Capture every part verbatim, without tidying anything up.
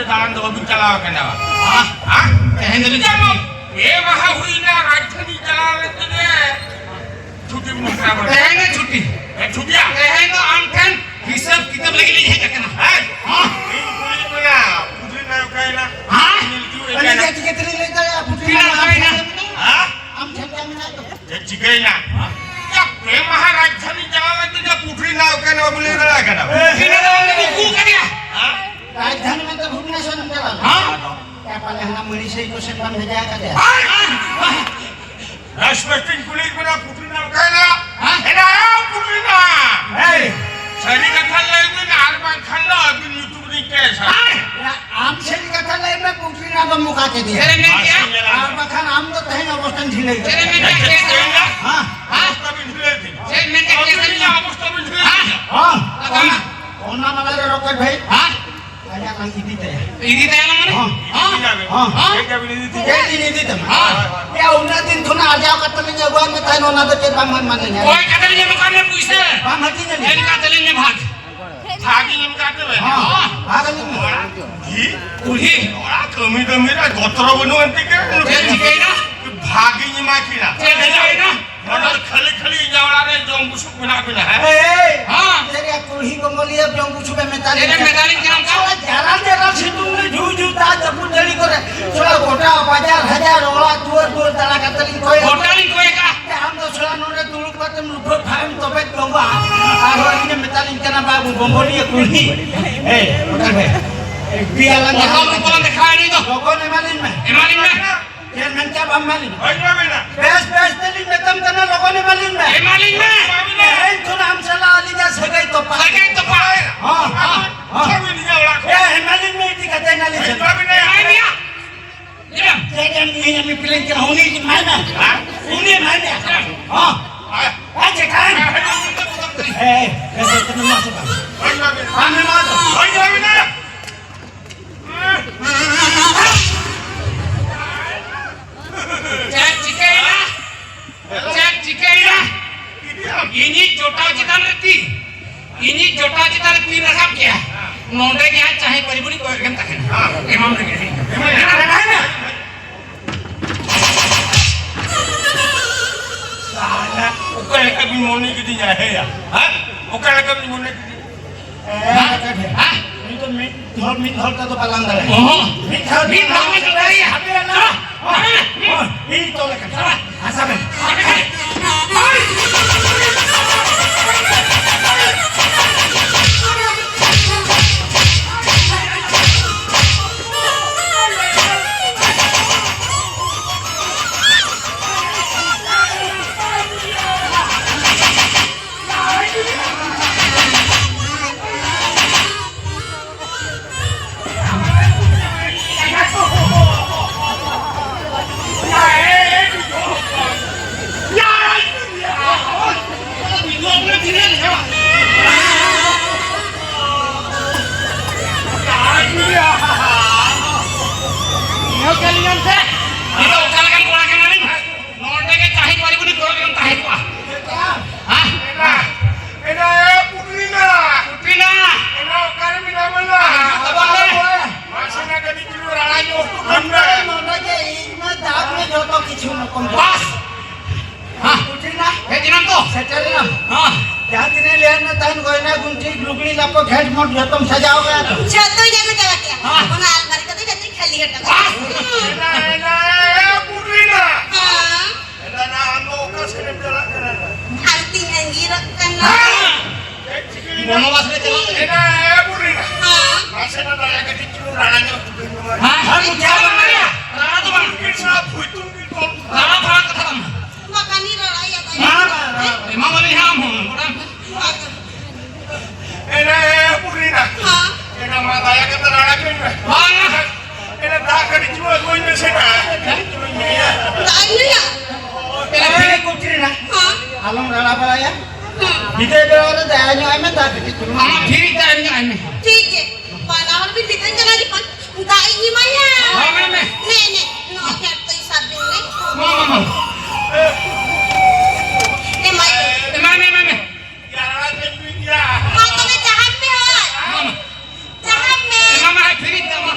ᱫᱟᱬᱟᱱ ᱫᱚ ᱵᱟᱵᱤᱱ ᱪᱟᱞᱟᱣ ᱟᱠᱟᱱᱟ? ᱦᱮᱸ? ᱦᱮᱸ? ᱛᱮᱦᱮᱧ ᱫᱚᱞᱤᱧ ᱡᱮᱢᱚᱱ ᱯᱮ ᱢᱟᱦᱟ ᱦᱩᱭᱱᱟ ᱨᱟᱡᱽᱫᱷᱟᱱᱤ ᱪᱟᱞᱟᱣ ᱞᱮᱱ ᱛᱮᱜᱮ ᱪᱷᱩᱴᱤ ᱵᱤᱱ ᱦᱟᱛᱟᱣ ᱠᱟᱫᱟ᱾ ᱛᱮᱦᱮᱧ ᱫᱚ ᱪᱷᱩᱴᱤ᱾ ᱦᱮᱸ, ᱪᱷᱩᱴᱤᱭᱟ᱾ ᱛᱮᱦᱮᱧ ᱫᱚ ᱟᱢ ᱴᱷᱮᱱ ᱦᱤᱥᱟᱹᱵ ᱠᱤᱛᱟᱹᱵ ᱞᱟᱹᱜᱤᱫ ᱞᱤᱧ ᱦᱮᱡ ᱟᱠᱟᱱᱟ᱾ ᱦᱮᱸ? ᱦᱮᱸ? ᱤᱧ ᱠᱩᱞᱤᱭᱮᱫ ᱵᱮᱱᱟ, ᱯᱩᱛᱷᱤ ᱨᱮᱱᱟᱜ ᱚᱠᱟᱭᱮᱱᱟ? ᱦᱮᱸ? ᱤᱧ ᱪᱮᱫ ᱟᱹᱞᱤᱧ ᱚᱠᱟᱭᱮᱱᱟ? ᱪᱮᱫ ᱪᱤᱠᱟᱹ ᱛᱮᱞᱤᱧ ᱞᱟᱹᱭ ᱫᱟᱲᱮᱭᱟᱜᱼᱟ? ᱯᱩᱛᱷᱤ ᱯᱩᱛᱷᱤ ᱨᱮᱱᱟᱜ ᱨᱮᱱᱟᱜ ᱚᱠᱟᱭᱮᱱᱟ? ᱚᱠᱟᱭᱮᱱᱟ? ᱦᱮᱸ? ᱟᱢ ᱴᱷᱮᱱ ᱜᱮ ᱢᱮᱱᱟᱜ ᱫᱚ᱾ ᱪᱮᱫ ᱪᱤᱠᱟᱹᱭᱮᱱᱟ? ᱭᱟ, ᱯᱮ ᱢᱟᱦᱟ ᱨᱟᱡᱽᱫᱷᱟᱱᱤ ᱪᱟᱞᱟᱣ ᱞᱮᱱ ᱛᱮᱜᱮ ᱯᱩᱛᱷᱤ ᱨᱮᱱᱟᱜ ᱚᱠᱟᱭᱮᱱᱟ ᱵᱟᱵᱚ ᱞᱟᱹᱭ ᱫᱟᱲᱮᱭᱟᱜ ᱠᱟᱱᱟ? ᱯᱩᱛᱷᱤ ᱨᱮᱱᱟᱜ ᱫᱚ ᱵᱟᱢ ᱟᱹᱜᱩ ᱟᱠᱟᱫᱮᱭᱟ? ᱦᱮᱸ? ᱨᱟᱡᱽᱫᱷᱟᱱᱤ ᱢᱮᱱᱛᱮ ᱵᱷᱩᱵᱽᱱᱮᱥᱚᱨ ᱮᱢ ᱪᱟᱞᱟᱣ ᱞᱮᱱᱟ? ᱦᱮᱸ? ᱭᱟ, ᱯᱟᱞᱮ ᱦᱟᱱᱟ ᱢᱟᱹᱲᱤ ᱥᱟᱹᱭ ᱠᱚ ᱥᱮᱫ ᱵᱟᱢ ᱵᱷᱮᱡᱟ ᱟᱠᱟᱫᱮᱭᱟ? ᱦᱮᱸ? ᱦᱮᱸ? ᱨᱟᱥᱯᱟᱛᱤᱧ ᱠᱩᱞᱤᱭᱮᱫ ᱵᱮᱱᱟ, ᱯᱩᱛᱷᱤ ᱨᱮᱱᱟᱜ ᱚᱠᱟᱭᱮᱱᱟ? ᱦᱮᱸ? ᱦᱮᱱᱟᱜᱼᱟ, ᱯᱩᱛᱷᱤ ᱨᱮᱱᱟᱜ᱾ ᱦᱮᱸ᱾ ᱥᱟᱹᱨᱤ ᱠᱟᱛᱷᱟ ᱞᱟᱹᱭ ᱵᱤᱱ, ᱟᱨ ᱵᱟᱝᱠᱷᱟᱱ ᱫᱚ ᱟᱹᱵᱤᱱ ᱧᱩᱛᱩᱢ ᱨᱤᱧ ᱠᱮᱥᱟ᱾ ᱦᱮᱸ᱾ ᱟᱢ ᱥᱟᱹᱨᱤ ᱠᱟᱛᱷᱟ ᱞᱟᱹᱭ ᱢᱮ, ᱯᱩᱛᱷᱤ ᱨᱮᱱᱟᱜ ᱫᱚᱢ ᱢᱚᱠᱟ ᱠᱮᱫᱮᱭᱟ᱾ ᱪᱮᱫ ᱮᱢ ᱢᱮᱱ ᱠᱮᱜᱼᱟ? ᱟᱨ ᱵᱟᱠᱷᱟᱱ ᱟᱢ ᱫᱚ ᱛᱮᱦᱮᱧ ᱚᱵᱚᱥᱛᱟᱧ ᱰᱷᱤᱞᱟᱹᱭ ᱪᱮᱫ ᱮᱢ ᱢᱮᱱ ᱠᱮᱜᱼᱟ? ᱦᱮᱸ᱾ ᱚᱵᱚᱥᱛᱟ ᱵᱤᱱ ᱰᱷᱤᱞᱟᱹᱭ ᱛᱤᱧᱟ᱾ ᱪᱮᱫ ᱮᱢ ᱢᱮᱱ ᱠᱮᱜᱼᱟ? ᱟᱹᱵᱤᱱ ᱨᱮᱭᱟᱜ ᱚᱵᱚᱥᱛᱟ ᱵᱤᱱ ᱰᱷᱤᱞᱟᱹᱭ ᱛᱤᱧᱟ᱾ ᱦᱮᱸ᱾ ᱚᱱᱟ ᱢᱟᱞᱟ ᱨᱮ ᱨᱚᱠᱮᱴ ᱵᱷᱟᱹᱭ᱾ ᱦᱮᱸ᱾ ᱟᱭᱟᱜ ᱞᱟᱝ ᱤᱫᱤ ᱛᱟᱭᱟ᱾ ᱤᱫᱤ ᱛᱟᱭᱟ ᱞᱟᱝ ᱢᱟᱱᱮ? ᱦᱚᱸ᱾ ᱦᱚᱸ? ᱦᱮᱸ᱾ ᱦᱮᱸ᱾ ᱦᱮᱸ, ᱤᱧ ᱤᱫᱤ ᱛᱟᱢᱟ᱾ ᱦᱮᱸ᱾ ᱭᱟ, ᱩᱱᱟᱹᱜ ᱫᱤᱱ ᱠᱷᱚᱱᱟᱜ ᱟᱨᱡᱟᱣ ᱠᱟᱛᱮ ᱞᱤᱧ ᱟᱹᱜᱩᱣᱟᱫ ᱢᱮ ᱛᱟᱦᱮᱸᱫ, ᱚᱱᱟ ᱫᱚ ᱪᱮᱫ ᱵᱟᱝ ᱮᱢᱟᱹᱧᱟ? ᱠᱚᱭ ᱠᱟᱛᱮ ᱞᱤᱧ ᱮᱢ ᱟᱠᱟᱫ ᱢᱮ ᱯᱩᱭᱥᱟᱹ᱾ ᱵᱟᱝ ᱦᱟᱹᱴᱤᱧ ᱟᱹᱞᱤᱧ᱾ ᱮᱢ ᱠᱟᱛᱮ ᱞᱤᱧ ᱮᱢ ᱵᱷᱟᱜᱽ᱾ ᱵᱷᱟᱜᱽ ᱤᱧ ᱮᱢ ᱠᱟᱛᱮ ᱵᱮ᱾ ᱦᱚᱸ᱾ ᱵᱷᱟᱜᱽ ᱟᱹᱞᱤᱧ ᱢᱮ᱾ ᱠᱩᱞᱦᱤ᱾ ᱠᱩᱞᱦᱤ᱾ ᱚᱲᱟᱜ ᱠᱟᱹᱢᱤ ᱠᱟᱹᱢᱤ ᱨᱮ ᱜᱚᱛᱨᱚ ᱵᱟᱹᱱᱩᱜ ᱮᱱᱛᱮ ᱜᱮ᱾ ᱪᱮᱫ ᱪᱤᱠᱟᱹᱭᱮᱱᱟ? ᱵᱷᱟᱜᱽ ᱤᱧ ᱮᱢᱟ ᱠᱤᱱᱟ᱾ ᱪᱮᱫ ᱪᱤᱠᱟᱹᱭᱮᱱᱟ? ᱱᱚᱰᱮ ᱠᱷᱟᱹᱞᱤ ᱠᱷᱟᱹᱞᱤ ᱤᱧᱟᱹᱜ ᱚᱲᱟᱜ ᱨᱮ ᱡᱚᱢ ᱵᱩᱥᱩᱵ ᱢᱮᱱᱟᱜ ᱵᱤᱱᱟ, ᱦᱮᱸ? ᱮᱭ! ᱦᱮᱸ᱾ ᱪᱮᱫ ᱨᱮᱭᱟᱜ ᱠᱩᱞᱦᱤ ᱠᱚᱢᱚᱞᱤᱭᱟᱹ ᱡᱚᱢ ᱵᱩᱥᱩᱵ ᱮ ᱢᱮᱛᱟ ᱪᱮᱫ ᱮᱢ ᱞᱤᱧᱟ? ᱢᱮᱛᱟ ᱞᱤᱧ ᱠᱟᱱᱟ ᱚᱱᱠᱟ? ᱥᱟᱞᱟ ᱡᱟᱨᱟᱞ ᱡᱟᱨᱟᱞ ᱥᱤᱛᱩᱝ ᱨᱮ ᱡᱷᱩ ᱡᱷᱩ ᱫᱟᱜ ᱡᱟᱹᱯᱩᱫ ᱡᱟᱹᱲᱤ ᱠᱚᱨᱮ ᱥᱟᱞᱟ ᱜᱚᱴᱟ ᱵᱟᱡᱟᱨ ᱦᱟᱡᱟᱨ ᱚᱲᱟᱜ ᱫᱩᱣᱟᱹᱨ ᱫᱩᱣᱟᱹᱨ ᱫᱟᱬᱟ ᱠᱟᱛᱮ ᱞᱤᱧ ᱠᱚᱭᱚᱜ ᱜᱚᱴᱟ ᱞᱤᱧ ᱠᱚᱭ ᱠᱟᱜᱼᱟ᱾ ᱟᱢ ᱫᱚ ᱥᱟᱞᱟ ᱱᱚᱰᱮ ᱫᱩᱲᱩᱵ ᱠᱟᱛᱮᱢ ᱞᱩᱯᱷᱟᱹ ᱯᱷᱟᱭᱮᱢ ᱛᱚᱵᱮ ᱛᱚᱸᱵᱟ᱾ ᱟᱨᱦᱚᱸ ᱤᱧᱮᱢ ᱢᱮᱛᱟ ᱞᱤᱧ ᱠᱟᱱᱟ ᱵᱟᱹᱵᱩ ᱠᱚᱢᱚᱞᱤᱭᱟᱹ ᱠᱩᱞᱦᱤ᱾ ᱮᱭ, ᱚᱠᱟ ᱨᱮ? ᱯᱮᱭᱟ ᱞᱟᱝ ᱵᱚᱛᱚᱨ ᱡᱟᱦᱟᱸ ᱵᱚᱛᱚᱨ ᱫᱮᱠᱷᱟᱣ ᱮᱱ ᱫᱚ᱾ ᱞᱚᱜᱚᱱ ᱮᱢᱟ ᱞᱤᱧ ᱢᱮ᱾ ᱮᱢᱟ ᱞᱤᱧ ᱢᱮ᱾ ᱪᱮᱫ ᱢᱮᱱ ᱠᱮᱫ ᱵᱟᱢ ᱢᱮᱱ? ᱦᱳᱭ, ᱮᱢᱟ ᱵᱤᱱᱟ᱾ ᱵᱮᱥ, ᱵᱮᱥ ᱛᱮᱞᱤᱧ ᱢᱮᱛᱟᱢ ᱠᱟᱱᱟ, ᱞᱚᱜᱚᱱ ᱮᱢᱟ ᱞᱤᱧ ᱢᱮ᱾ ᱮᱢᱟ ᱞᱤᱧ ᱢᱮ᱾ ᱛᱮᱦᱮᱧ ᱠᱷᱚᱱ ᱟᱢ ᱥᱟᱞᱟᱜ ᱟᱹᱞᱤᱧᱟᱜ ᱥᱟᱹᱜᱟᱹᱭ ᱛᱚᱯᱟᱜ᱾ ᱥᱟᱹᱜᱟᱹᱭ ᱛᱚᱯᱟᱜ᱾ ᱦᱚᱸ, ᱦᱚᱸ, ᱦᱚᱸ᱾ ᱪᱟᱵᱤᱱ ᱤᱧᱟᱹᱜ ᱚᱲᱟᱜ ᱠᱷᱚᱱ᱾ ᱮ, ᱮᱢᱟ ᱞᱤᱧ ᱢᱮ ᱤᱫᱤ ᱠᱟᱛᱮ ᱱᱟᱞᱤ ᱮᱢᱟ ᱥᱮᱱ᱾ ᱵᱤᱱᱟ᱾ ᱮᱢᱟᱭ ᱢᱮᱭᱟ᱾ ᱪᱮᱫ ᱮᱢ ᱤᱧ ᱮᱢ ᱯᱤᱞᱤᱧ ᱠᱟᱱᱟ? ᱩᱱᱤ ᱮᱢᱟᱭ ᱢᱮ᱾ ᱦᱮᱸ? ᱩᱱᱤ ᱮᱢᱟᱭ ᱢᱮ᱾ ᱦᱮᱸ᱾ ᱦᱚᱸ᱾ ᱦᱮᱸ᱾ ᱮ, ᱪᱮᱫ ᱠᱟᱱ? ᱦᱮᱸ, ᱦᱮᱸ, ᱦᱮᱸ, ᱦᱮᱸ, ᱦᱮᱸ᱾ ᱮ, ᱮ, ᱮ, ᱮᱢᱟ ᱥᱮ ᱵᱟᱝ? ᱦᱳᱭ, ᱮᱢᱟ ᱵᱤᱱᱟ᱾ ᱵᱟᱝ ᱮᱢᱟ ᱫᱚ᱾ ᱦᱳᱭ, ᱮᱢᱟ ᱵᱤᱱᱟ᱾ ᱪᱮᱫ ᱪᱤᱠᱟᱹᱭᱮᱱᱟ? ᱪᱮᱫ ᱪᱤᱠᱟᱹᱭᱮᱱᱟ? ᱤᱧᱤᱡ ᱡᱚᱴᱟᱣ ᱪᱮᱛᱟᱱ ᱨᱮ ᱛᱤ, ᱤᱧᱤᱡ ᱡᱚᱴᱟᱣ ᱪᱮᱛᱟᱱ ᱨᱮ ᱛᱤ ᱨᱟᱠᱟᱵ ᱠᱮᱜᱼᱟ᱾ ᱱᱚᱰᱮ ᱜᱮ ᱦᱟᱸᱜ ᱪᱟᱦᱮ ᱯᱟᱹᱨᱤ ᱵᱩᱲᱤ ᱠᱚᱭᱚᱜ ᱜᱮᱢ ᱛᱟᱦᱮᱱᱟ᱾ ᱮᱢᱟᱢ ᱞᱟᱹᱜᱤᱫ ᱤᱧ᱾ ᱮᱢᱟᱢ ᱞᱟᱹᱜᱤᱫ᱾ ᱥᱟᱞᱟ, ᱚᱠᱟ ᱞᱮᱠᱟ ᱵᱤᱱ ᱢᱚᱱᱮ ᱠᱤᱫᱤᱧᱟ? ᱦᱮᱸᱭᱟ, ᱦᱮᱸ? ᱚᱠᱟ ᱞᱮᱠᱟ ᱵᱤᱱ ᱢᱚᱱᱮ ᱠᱤᱫᱤᱧᱟ? ᱦᱮᱸ? ᱦᱮᱸ? ᱩᱱᱤ ᱫᱚ ᱢᱤᱫ ᱦᱚᱲ, ᱢᱤᱫ ᱦᱚᱲ ᱛᱮᱫᱚ ᱵᱟᱞᱟᱝ ᱫᱟᱲᱮᱭᱟᱜᱼᱟ᱾ ᱚᱦᱚᱸ᱾ ᱢᱤᱫ ᱦᱚᱲ, ᱢᱤᱫ ᱦᱚᱲ ᱢᱤᱫ ᱦᱚᱲ ᱫᱟᱲᱮᱭᱟᱜᱼᱟ᱾ ᱦᱟᱯᱮ ᱟᱞᱟᱝ᱾ ᱦᱚᱸ, ᱦᱚᱸ, ᱤᱧ ᱛᱚᱞ ᱟᱠᱟᱫ᱾ ᱦᱟᱥᱟ ᱵᱮᱱ᱾ ᱱᱚᱰᱮ ᱜᱮ ᱛᱟᱦᱮᱸ ᱠᱚᱜᱼᱟ, ᱡᱩᱫᱤ ᱜᱚᱲᱚ ᱜᱮᱢ ᱛᱟᱦᱮᱸ ᱠᱚᱜᱼᱟ᱾ ᱦᱮᱸ? ᱮᱱᱟ, ᱮᱱᱟ, ᱮ ᱯᱩᱴᱨᱤᱱᱟ᱾ ᱯᱩᱴᱨᱤᱱᱟ᱾ ᱮᱱᱟ, ᱚᱠᱟᱨᱮ ᱢᱮᱱᱟᱢᱟ ᱱᱟ? ᱦᱤᱡᱩᱜ ᱛᱟᱵᱚᱱ ᱢᱮ᱾ ᱢᱟᱥᱮ ᱱᱟ ᱠᱟᱹᱴᱤᱡ ᱪᱩᱞᱩᱝ ᱨᱟᱲᱟ ᱧᱚᱜ ᱦᱚᱴᱚ ᱠᱟᱜ ᱢᱮ᱾ ᱱᱚᱰᱮ ᱜᱮ, ᱤᱧ ᱢᱟ ᱫᱟᱜ ᱢᱮ ᱡᱚᱛᱚ ᱠᱤᱪᱷᱩ ᱨᱚᱠᱚᱢ᱾ ᱵᱟᱥ᱾ ᱦᱮᱸ᱾ ᱯᱩᱴᱨᱤᱱᱟ᱾ ᱦᱮᱡ ᱮᱱᱟᱢ ᱛᱚ? ᱥᱮᱴᱮᱨ ᱮᱱᱟᱢ? ᱦᱮᱸ᱾ ᱡᱟᱦᱟᱸ ᱛᱤᱱᱟᱹᱜ ᱞᱟᱹᱭᱟᱢ ᱢᱮ ᱛᱟᱦᱮᱱ, ᱜᱚᱭᱱᱟ, ᱜᱩᱱᱴᱷᱤ, ᱞᱩᱜᱽᱲᱤ, ᱞᱟᱯᱚ, ᱜᱷᱮᱴ, ᱢᱚᱴ ᱡᱚᱛᱚᱢ ᱥᱟᱡᱟᱣ ᱠᱟᱜᱼᱟ ᱛᱚ? ᱡᱚᱛᱚᱧ ᱟᱹᱜᱩ ᱪᱟᱵᱟ ᱠᱮᱜᱼᱟ᱾ ᱦᱮᱸ᱾ ᱚᱱᱟ ᱟᱞᱢᱟᱨᱤ ᱠᱚᱫᱚ ᱡᱚᱛᱚᱧ ᱠᱷᱟᱹᱞᱤ ᱦᱚᱴᱚ ᱠᱟᱜᱼᱟ᱾ ᱵᱟᱥ᱾ ᱮᱱᱟ, ᱮᱱᱟ, ᱮ ᱯᱩᱴᱨᱤᱱᱟ᱾ ᱦᱮᱸ᱾ ᱮᱱᱟ, ᱱᱟ, ᱟᱢ ᱫᱚ ᱚᱠᱟ ᱥᱮᱫ ᱮᱢ ᱪᱟᱞᱟᱜ ᱠᱟᱱᱟ? ᱟᱨ ᱛᱤᱧ ᱟᱸᱡᱤᱨᱚᱜ ᱠᱟᱱᱟ᱾ ᱦᱮᱸ᱾ ᱪᱮᱫ ᱪᱤᱠᱟᱹᱭᱮᱱᱟ? ᱵᱚᱱᱚᱵᱟᱥ ᱞᱮ ᱪᱟᱞᱟᱜ ᱠᱟᱱᱟ᱾ ᱮᱱᱟ, ᱮ ᱯᱩᱴᱨᱤᱱᱟ᱾ ᱦᱮᱸ᱾ ᱢᱟᱥᱮ ᱱᱟ ᱫᱟᱭᱟ ᱠᱟᱛᱮ ᱪᱩᱞᱩᱝ ᱨᱟᱲᱟ ᱧᱚᱜ ᱦᱚᱴᱚ ᱠᱟᱹᱧ ᱢᱮ᱾ ᱦᱮᱸ, ᱦᱮᱸ, ᱪᱟᱞᱟᱜ ᱠᱟᱱᱟ᱾ ᱨᱟᱲᱟ ᱫᱚ ᱵᱟᱝ᱾ ᱠᱤᱥᱟ ᱯᱷᱩᱭᱛᱩᱢ ᱠᱤ ᱠᱚᱞ᱾ ᱨᱟᱲᱟ ᱯᱷᱟᱲᱟ ᱠᱟᱛᱷᱟ ᱵᱟᱝ᱾ ᱵᱟᱠᱟᱱᱤ ᱨᱟᱲᱟᱭᱟ ᱛᱟᱭᱟ᱾ ᱦᱮᱸ, ᱦᱮᱸ, ᱦᱮᱸ᱾ ᱮᱢᱟ ᱢᱟᱞᱤᱧ ᱦᱟᱸᱜ ᱟᱢ ᱦᱚᱸ, ᱵᱟᱲᱟᱭ ᱢᱮ᱾ ᱮᱱᱟ, ᱮ ᱯᱩᱴᱨᱤᱱᱟ᱾ ᱦᱮᱸ᱾ ᱮᱱᱟ, ᱢᱟ ᱫᱟᱭᱟ ᱠᱟᱛᱮ ᱨᱟᱲᱟ ᱠᱟᱹᱧ ᱢᱮ᱾ ᱵᱟᱝᱟ᱾ ᱮᱱᱟ, ᱫᱟᱜ ᱠᱟᱹᱴᱤᱡ ᱪᱩᱞᱩᱝ ᱟᱹᱜᱩᱧ ᱢᱮᱥᱮ ᱱᱟ᱾ ᱫᱟᱜ ᱤᱧ ᱧᱩᱭᱟ? ᱮᱱᱟ, ᱯᱩᱴᱨᱤᱱᱟ᱾ ᱦᱮᱸ᱾ ᱟᱞᱚᱢ ᱨᱟᱲᱟ ᱵᱟᱲᱟᱭᱟ᱾ ᱦᱮᱸ᱾ ᱵᱤᱫᱟᱹᱭ ᱵᱮᱲᱟ ᱨᱮ ᱫᱟᱭᱟ ᱧᱚᱜ ᱟᱭ ᱢᱮ, ᱫᱟᱜ ᱠᱟᱹᱴᱤᱡ ᱪᱩᱞᱩᱝ᱾ ᱟᱢᱟᱜ ᱯᱷᱤᱨᱤ ᱫᱟᱜ ᱧᱚᱜ ᱟᱭ ᱢᱮ᱾ ᱴᱷᱤᱠ ᱜᱮ᱾ ᱵᱟᱱᱟ ᱦᱚᱲ ᱵᱤᱱ ᱵᱤᱫᱟᱹᱧ ᱠᱟᱱᱟ ᱡᱚᱠᱷᱚᱱ, ᱫᱟᱜ ᱤᱧ ᱮᱢᱟᱭᱟ᱾ ᱦᱮᱸ, ᱢᱮ, ᱢᱮ᱾ ᱱᱮ, ᱱᱮ, ᱱᱚᱣᱟ ᱠᱷᱮᱛ ᱫᱚᱧ ᱥᱟᱵ ᱵᱤᱱ ᱢᱮ᱾ ᱢᱟ, ᱢᱟ, ᱢᱟ᱾ ᱮᱢᱟᱭ ᱢᱮ᱾ ᱮᱢᱟᱭ ᱢᱮ, ᱮᱢᱟᱭ ᱢᱮ᱾ ᱢᱟ ᱛᱚᱵᱮ ᱪᱟᱦᱟᱵ ᱢᱮ, ᱦᱳᱭ᱾ ᱢᱟ, ᱢᱟ᱾ ᱪᱟᱦᱟᱵ ᱢᱮ᱾ ᱮᱢᱟ ᱢᱟ, ᱦᱮᱸ, ᱯᱷᱤᱨᱤ ᱛᱮ ᱮᱢᱟ᱾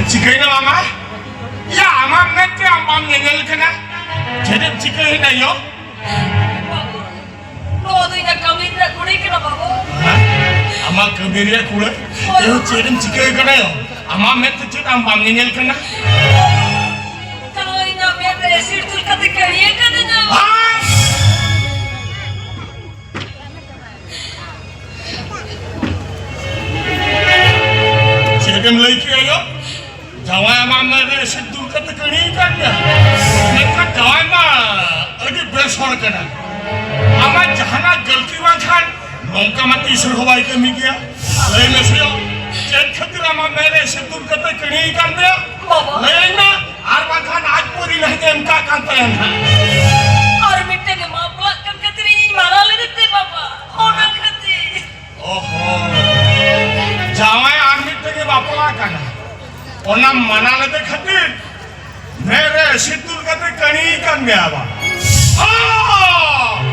ᱪᱤᱠᱟᱹᱭᱮᱱᱟ ᱢᱟᱢᱟ? ᱭᱟ, ᱟᱢᱟᱜ ᱢᱮᱫ ᱛᱮ ᱟᱢ ᱵᱟᱢ ᱧᱮᱧᱮᱞ ᱠᱟᱱᱟ? ᱪᱮᱫ ᱮᱢ ᱪᱤᱠᱟᱹᱭᱮᱱᱟ ᱭᱳ? ᱵᱟᱹᱵᱩ, ᱱᱚᱣᱟ ᱫᱚ ᱤᱧᱟᱜ ᱠᱟᱹᱢᱤ ᱨᱮᱱᱟᱜ ᱠᱩᱲᱤ ᱠᱟᱱᱟ, ᱵᱟᱹᱵᱩ᱾ ᱦᱮᱸ? ᱟᱢᱟᱜ ᱠᱟᱹᱢᱤ ᱨᱮᱭᱟᱜ ᱠᱩᱲᱟᱹ? ᱦᱳᱭ᱾ ᱮᱭᱳ, ᱪᱮᱫ ᱮᱢ ᱪᱤᱠᱟᱹ ᱠᱟᱱᱟ ᱭᱳ? ᱟᱢᱟᱜ ᱢᱮᱫ ᱛᱮ ᱪᱮᱫ ᱟᱢ ᱵᱟᱢ ᱧᱮᱧᱮᱞ ᱠᱟᱱᱟ? ᱛᱚ ᱤᱧᱟᱜ ᱢᱮᱫ ᱨᱮ ᱮᱥᱤᱰ ᱫᱩᱞ ᱠᱟᱛᱮ ᱠᱟᱹᱲᱤᱭᱟᱹ ᱠᱟᱹᱫᱤᱧᱟ᱾ ᱦᱮᱸ? ᱪᱮᱫ ᱮᱢ ᱞᱟᱹᱭ ᱠᱮᱜᱼᱟ ᱭᱳ? ᱡᱟᱶᱟᱭ ᱟᱢᱟᱜ ᱢᱮᱫ ᱨᱮ ᱮᱥᱤᱰ ᱫᱩᱞ ᱠᱟᱛᱮ ᱠᱟᱹᱲᱤ ᱟᱠᱟᱫ ᱢᱮᱭᱟ? ᱢᱮᱱᱠᱷᱟᱱ ᱡᱟᱶᱟᱭ ᱢᱟ ᱟᱹᱰᱤ ᱵᱮᱥ ᱦᱚᱲ ᱠᱟᱱᱟ᱾ ᱟᱢᱟᱜ ᱡᱟᱦᱟᱱᱟᱜ ᱜᱟᱹᱞᱛᱤ ᱵᱟᱝᱠᱷᱟᱱ ᱱᱚᱝᱠᱟ ᱢᱟ ᱛᱤᱥ ᱨᱮᱦᱚᱸ ᱵᱟᱭ ᱠᱟᱹᱢᱤ ᱜᱮᱭᱟ᱾ ᱞᱟᱹᱭ ᱢᱮᱥᱮ ᱭᱳ, ᱪᱮᱫ ᱠᱷᱟᱹᱛᱤᱨ ᱟᱢᱟᱜ ᱢᱮᱫ ᱨᱮ ᱮᱥᱤᱰ ᱫᱩᱞ ᱠᱟᱛᱮ ᱠᱟᱹᱲᱤ ᱟᱠᱟᱫ ᱢᱮᱭᱟ? ᱵᱟᱵᱟ᱾ ᱞᱟᱹᱭᱟᱹᱧ ᱢᱮ, ᱟᱨ ᱵᱟᱝᱠᱷᱟᱱ ᱟᱡ ᱯᱟᱹᱣᱨᱟᱹ ᱞᱟᱹᱜᱤᱫ ᱮᱢ ᱠᱟᱜ ᱠᱟᱱ ᱛᱟᱭᱟ ᱱᱟᱦᱟᱜ᱾ ᱟᱨ ᱢᱤᱫᱴᱮᱱ ᱮ ᱵᱟᱯᱞᱟᱜ ᱠᱟᱱ ᱠᱷᱟᱹᱛᱤᱨ ᱤᱧ ᱢᱟᱱᱟ ᱞᱮᱫᱮ ᱛᱮ ᱵᱟᱵᱟ, ᱚᱱᱟ ᱠᱷᱟᱹᱛᱤᱨ᱾ ᱚᱦᱚ, ᱡᱟᱶᱟᱭ ᱟᱨ ᱢᱤᱫᱴᱮᱱ ᱮ ᱵᱟᱯᱞᱟᱜ ᱠᱟᱱᱟ, ᱚᱱᱟ ᱢᱟᱱᱟ ᱞᱮᱫᱮ ᱠᱷᱟᱹᱛᱤᱨ ᱢᱮᱫ ᱨᱮ ᱮᱥᱤᱰ ᱫᱩᱞ ᱠᱟᱛᱮ ᱠᱟᱹᱲᱤ ᱠᱟᱱ ᱢᱮᱭᱟ ᱵᱟ? ᱦᱚᱸ!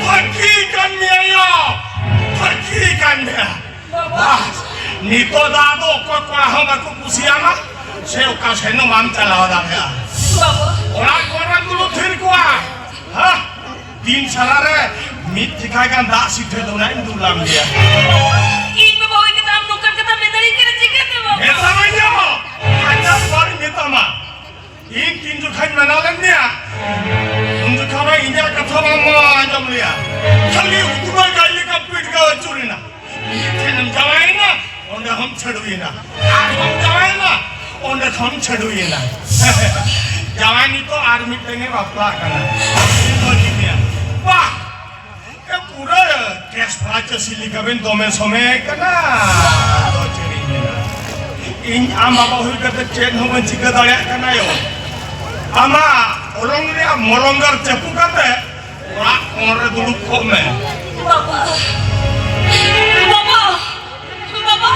ᱯᱷᱟᱹᱠᱤ ᱠᱟᱱ ᱢᱮᱭᱟ ᱭᱟ, ᱯᱷᱟᱹᱠᱤ ᱠᱟᱱ ᱢᱮᱭᱟ᱾ ᱵᱟᱵᱟ᱾ ᱵᱟᱥ, ᱱᱤᱛᱚᱜ ᱫᱚ ᱟᱫᱚ ᱚᱠᱚᱭ ᱠᱚᱲᱟ ᱦᱚᱸ ᱵᱟᱠᱚ ᱠᱩᱥᱤᱭᱟᱢᱟ, ᱥᱮ ᱚᱠᱟ ᱥᱮᱱ ᱦᱚᱸ ᱵᱟᱢ ᱪᱟᱞᱟᱣ ᱫᱟᱲᱮᱭᱟᱜᱼᱟ᱾ ᱵᱟᱵᱟ᱾ ᱚᱲᱟᱜ ᱠᱚᱨᱮ ᱫᱩᱲᱩᱵ ᱛᱷᱤᱨ ᱠᱚᱜᱼᱟ᱾ ᱦᱟ? ᱫᱤᱱ ᱥᱟᱞᱟ ᱨᱮ ᱢᱤᱫ ᱴᱷᱤᱠᱟ ᱜᱟᱱ ᱫᱟᱜ ᱥᱤᱴᱷᱟᱹ ᱫᱚ ᱱᱟᱜ ᱤᱧ ᱫᱩᱞᱟᱢ ᱜᱮᱭᱟ᱾ ᱤᱧ ᱵᱟᱵᱟ ᱦᱩᱭ ᱠᱟᱛᱮ ᱟᱢ ᱱᱚᱝᱠᱟᱱ ᱠᱟᱛᱷᱟ ᱢᱮᱛᱟᱫᱤᱧ ᱠᱟᱱᱟ ᱪᱤᱠᱟᱹᱛᱮ ᱵᱟᱵᱟ? ᱢᱮᱛᱟᱢᱟᱹᱧ ᱫᱚ, ᱟᱡᱟᱜ ᱵᱟᱹᱧ ᱢᱮᱛᱟᱢᱟ᱾ ᱤᱧ ᱛᱤᱱ ᱡᱚᱠᱷᱟᱧ ᱢᱟᱱᱟ ᱞᱮᱫ ᱢᱮᱭᱟ, ᱩᱱ ᱡᱚᱠᱷᱟ ᱢᱟ ᱤᱧᱟᱜ ᱠᱟᱛᱷᱟ ᱵᱟᱢ ᱟᱸᱡᱚᱢ ᱞᱮᱭᱟ᱾ ᱠᱷᱟᱹᱞᱤ ᱩᱛᱱᱟᱹ ᱜᱟᱹᱭ ᱞᱮᱠᱟ ᱯᱤᱴ ᱜᱟᱹᱣ ᱟᱹᱪᱩᱨᱮᱱᱟ᱾ ᱢᱤᱫ ᱴᱷᱮᱱᱮᱢ ᱡᱟᱶᱟᱭᱮᱱᱟ, ᱚᱸᱰᱮ ᱦᱚᱸᱢ ᱪᱷᱟᱹᱰᱩᱭᱮᱱᱟ᱾ ᱟᱨᱦᱚᱸᱢ ᱡᱟᱶᱟᱭᱮᱱᱟ, ᱚᱸᱰᱮ ᱠᱷᱚᱱ ᱪᱷᱟᱹᱰᱩᱭᱮᱱᱟ᱾ ᱡᱟᱶᱟᱭ ᱱᱤᱛᱚᱜ ᱟᱨ ᱢᱤᱫᱴᱮᱱ ᱮ ᱵᱟᱯᱞᱟᱜ ᱠᱟᱱᱟ᱾ ᱤᱧ ᱢᱟᱹᱡᱷᱤ ᱢᱮᱭᱟ᱾ ᱵᱟᱦ! ᱮ, ᱯᱩᱨᱟᱹ ᱠᱮᱥ ᱯᱷᱟᱲᱟ ᱪᱟᱹᱥᱤ ᱞᱮᱠᱟ ᱵᱮᱱ ᱫᱚᱢᱮ ᱥᱚᱢᱮ ᱠᱟᱱᱟ᱾ ᱟᱫᱚ ᱪᱮᱫ ᱤᱧ ᱢᱮᱱᱟ? ᱤᱧ ᱟᱢ ᱵᱟᱵᱟ ᱦᱩᱭ ᱠᱟᱛᱮ ᱪᱮᱫ ᱦᱚᱸ ᱵᱟᱹᱧ ᱪᱤᱠᱟᱹ ᱫᱟᱲᱮᱭᱟᱜ ᱠᱟᱱᱟ ᱭᱳ᱾ ᱟᱢᱟᱜ ᱚᱞᱚᱝ ᱨᱮᱭᱟᱜ ᱢᱚᱞᱚᱝ ᱜᱟᱨ ᱪᱟᱹᱯᱩ ᱠᱟᱛᱮ ᱚᱲᱟᱜ ᱠᱚᱬ ᱨᱮ ᱫᱩᱲᱩᱵ ᱠᱚᱜ ᱢᱮ᱾ ᱵᱟᱵᱟ, ᱵᱟᱵᱟ, ᱵᱟᱵᱟ᱾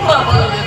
ᱵᱟᱵᱟ᱾